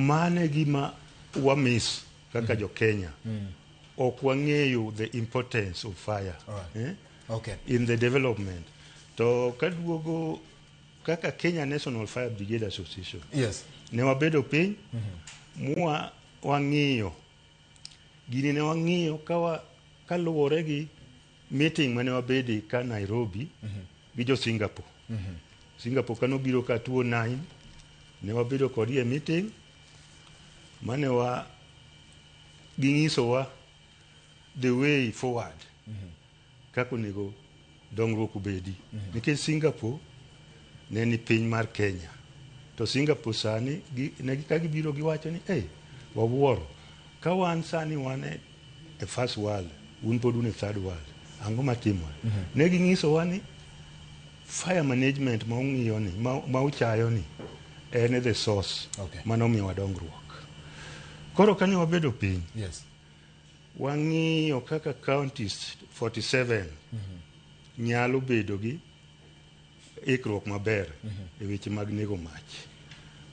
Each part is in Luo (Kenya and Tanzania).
Mano e gima wamiss kaka jo Kenya. Ok wang'eyo the importance of fire eh, in the development. To kaduogo kaka Kenya National Fire Brigade Association, ne wabedo piny mwa wang'iyo gini, ne wang'iyo kawa kaluwore gi meeting mane wabede ka Nairobi gi jo Singapore. Singapore kanobiro ka 2009, ne wabedo kodgi e meeting mane wa ging'isowa the way forward kaka onego dongruok obedi, nikech Singapore ne ni piny mar Kenya, to Singapore sani ne ka gibiro giwacho ni, "Hey, wawuoro ka wan sani wan e first world, un pod un e third world, ang'o matimore?" Ne ging'isowa ni fire management ma ung'iyo ni ma uchayo ni en the source manomiyowa dongruok. Koro kane wabedo piny, wang'iyo kaka counties 47 nyalo bedo gi ikruok maber e weche mag nego mach.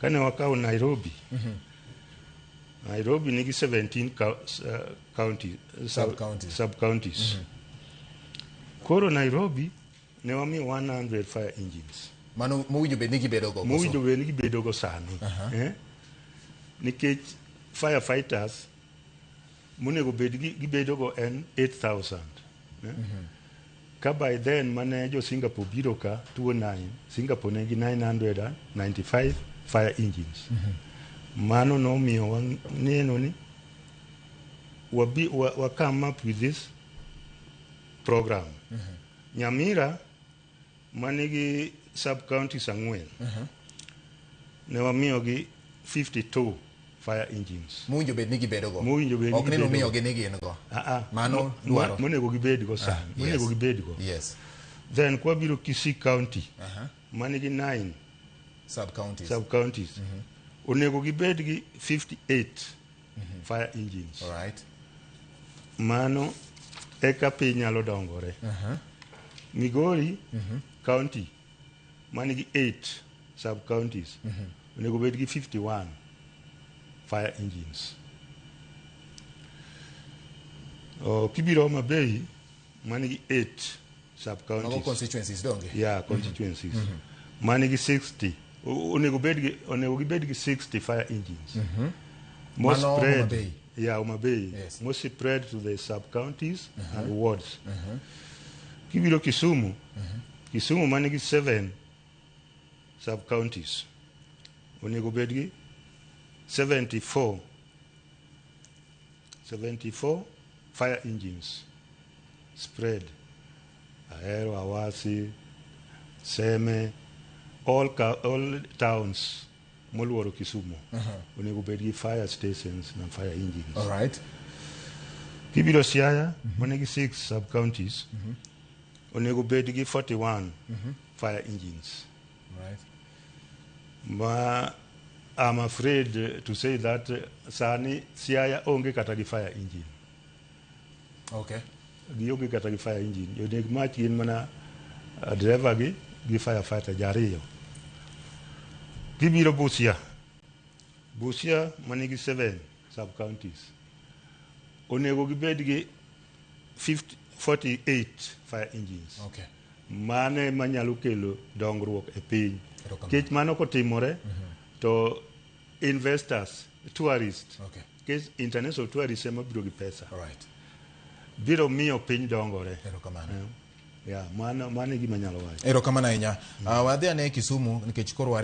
Kane wakawo Nairobi, Nairobi nigi 17 county, Sub-counties. Sub counties. Koro Nairobi ne wamiyo 100 fire engines. Mano mowinjo bed ni gibedo go koso? Mowinjo bed ni gibedo go sani, eh? Nikech firefighters monego bed gibedo go en 8000, eh? Ka by then mane jo Singapore biro ka 2009, Singapore ne gi 995 fire engines. Mano nomiyo waneno ni wa come up with this program. Nyamira manigi sub counties 4, ne wamiyogi 52 fire engines. Mowinjo bed ni gibedo go. Mowinjo bed ni Ok ni gibedo go. nomiyogi ni gin go. Ah, ah. Mano dwaro. Monego gibed go sani, monego gibed go. Then kwabiro Kisii County manigi 9 sub counties. Sub counties, onego gibed gi 58 fire engines. All right. Mano eka piny nyalo dongore. Migori County manigi 8 sub counties onego bed gi 51 fire engines. Oh, kibiro Homa Bay manigi 8 sub Mago counties. Constituencies donge? Yeah, constituencies. Manigi 60, onego bed gi, onego gibed gi 60 fire engines. Mo Mano Homa spread, Bay. Yeah, Homa Bay. Mo spread to the sub counties and wards. Kibiro Kisumu, Kisumu manigi 7 sub counties onego bed gi 74, 74 fire engines spread Ahero, Awasi, Seme, all towns moluoro Kisumu onego bed gi fire stations na fire engines. All right. Kibiro Siaya manigi 6 sub counties onego bed gi 41 fire engines. Ma I'm afraid to say that sani Siaya onge kata gi fire engine. Gionge kata gi fire engine. Joneg mach gin mana driver gi firefighter jariyo. Gibiro Busia. Busia manigi 7 sub counties onego gibed gi 50, 48 fire engines. Mano ema nyalo kelo dongruok e piny. Erokamano. Nikech mano kotimore to investors, tourists, nikech international tourists ema biro gi pesa, All right. biro miyo piny dongore. Erokamano. Yeah, mano e gima anyalo wacho. Erokamano ahinya. Wadhi ane Kisumu nikech koro wari